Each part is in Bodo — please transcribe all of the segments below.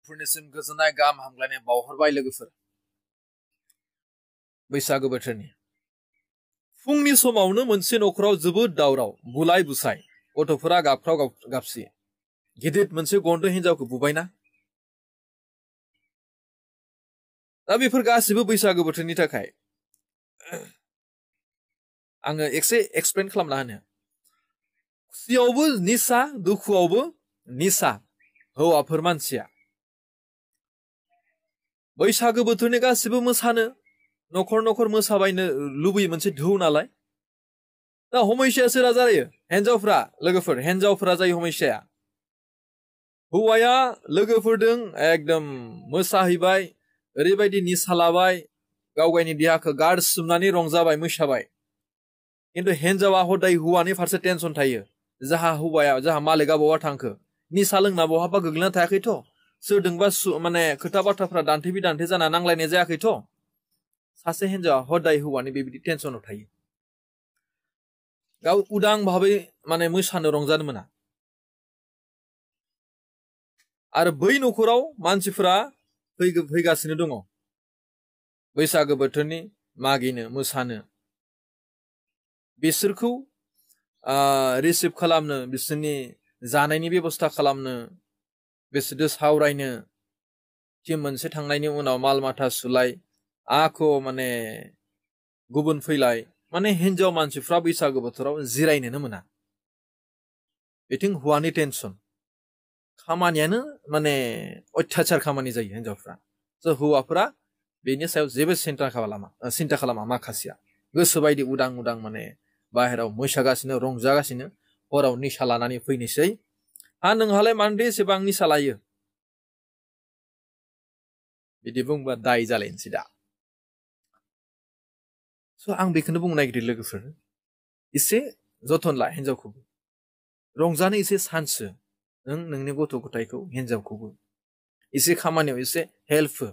लोगोफोरनिसिम गोजोननाय गाहाम हामलायनाय बावहरबाय लोगोफोर बैसागु बोथोरनि फुंनि समावनो मोनसे नखराव जोबोद दावराव बुलाय बुसाय गथ'फोरा गाबख्राव गाबसि गिदिर मोनसे गन्द' हिन्जावखौ बुबायना दा बेफोर गासिबो बैसागु बोथोरनि थाखाय आङो एसे एक्सप्लेन खालामना होनो खुसियावबो निसा दुखुआवबो निसा हौवाफोर मानसिया बैसागु बोथोरनि गासिबो मोसानो नखर नखर मोसाबायनो लुबैयो मोनसे ढौ नालाय दा हमेसाया सोरा जायो हिन्जावफ्रा लोगोफोर हिन्जावफ्रा जायो हमेसाया हौवाया लोगोफोरजों एकदम मोसाहैबाय ओरैबायदि निसा लाबाय गाव गावनि देहाखौ गारसोमनानै रंजाबाय मोसाबाय खिन्थु हिन्जावा हदाय हौवानि फारसे टेनसन थायो जाहा हौवाया जाहा मालिका बहा थांखो निसा लोंना बहाबा गोग्लैना थायाखैथ' सोरजोंबा माने खोथा बाथ्राफ्रा दान्थे बिदान्थे जाना नांलायनाय जायाखैथ' सासे हिन्जावा हदाय हौवानि बेबायदि टेनसनाव थायो गाव उदां भाबै माने मोसानो रंजानो मोना आरो बै नखराव मानसिफोरा फैगासिनो दङ बैसागु बोथोरनि मागिनो मोसानो बिसोरखौ रिसिभ खालामनो बिसोरनि जानायनि बेबस्था खालामनो बिसोरजों सावरायनो टिम मोनसे थांनायनि उनाव माल माथा सुलाय आख' माने गुबुन फैलाय माने हिन्जाव मानसिफ्रा बैसागु बोथोराव जिरायनोनो मोना बिथिं हौवानि टेनसन खामानियानो माने अत्याचार खामानि जायो हिन्जावफ्रा स' हौवाफ्रा बेनि सायाव जेबो सिन्था खालामा माखासेया गोसोबायदि उदां माने बाहेराव मोसागासिनो रंजागासिनो हराव निसा लानानै फैनोसै नोंहालाय मानोथो एसेबां निसा लायो बिदि बुंबा दाय जालायनोसै दा स' आं बेखौनो बुंनो नागिरदों लोगोफोर एसे जोथोन ला हिन्जावखौबो रंजानो एसे सान्स हो नोंनि गथ' गथायखौ हिन्जावखौबो एसे खामानियाव एसे हेल्प हो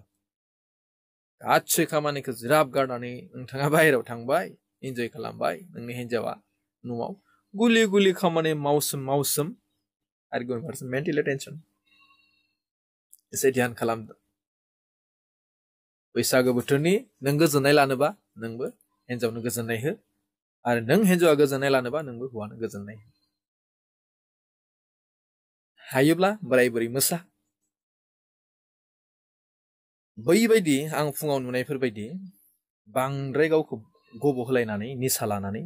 गासै खामानिखौ ज्राब गारनानै नोंथाङा बाहेरायाव थांबाय इन्जय खालामबाय नोंनि हिन्जावा न'आव गुलि खामानि मावसोम आरो गुबुन फारसे मेन्टेलि टेनसन एसे ध्यान खालामदो बैसागु बोथोरनि नों गोजोननाय लानोबा नोंबो हिन्जावनो गोजोननाय हो आरो नों हिन्जावा गोजोननाय लानोबा नोंबो हौवानो गोजोननाय हो हायोब्ला बोराय बुरै मोसा बैबायदि आं फुङाव नुनायफोरबायदि बांद्राय गावखौ गब' होलायनानै निसा लानानै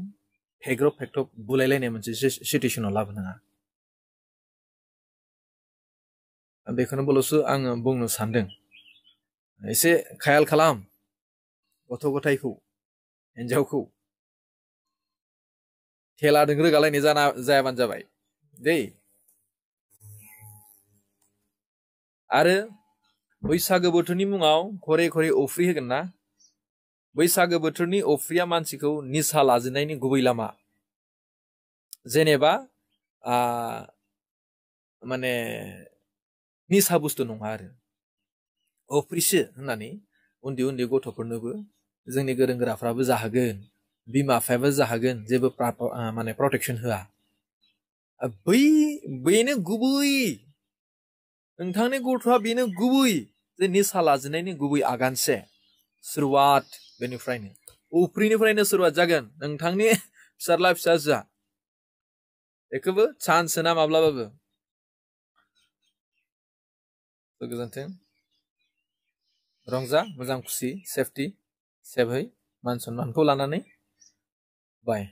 फेग्रब बुलायलायनाय मोनसे सिटुवेसनाव लाबोनाङा बेखौनो बोल'सो आङो बुंनो सानदों एसे खायाल खालाम गथ' गथायखौ हिन्जावखौ थेलाजों रोगालायनाय जायाबानो जाबाय दै आरो बैसागु बोथोरनि मुङाव घरे घरे अफ्रि होगोन ना बैसागु बोथोरनि अफ्रिया मानसिखौ निसा लाजेननायनि गुबै लामा जेनेबा माने निसा बुस्थु नङा आरो अफ्रिसो होननानै उन्दै गथ'फोरनोबो जोंनि गोरों गोराफ्राबो जाहोगोन बिमा बिफायाबो जाहोगोन जेबो माने प्रटेकसन होआ बेनो गुबै नोंथांनि गथ'आ बेनो गुबै जे निसा लाजेननायनि गुबै आगानसे सुरुवात बेनिफ्रायनो उफ्रिनिफ्रायनो सुरुवात जागोन नोंथांनि फिसाज्ला फिसाजोआ बेखौबो चान्स होना माब्लाबाबो गोजोन्थों रंजा मोजां खुसि सेफटि सेभहै मान सन्मानखौ लानानै बाय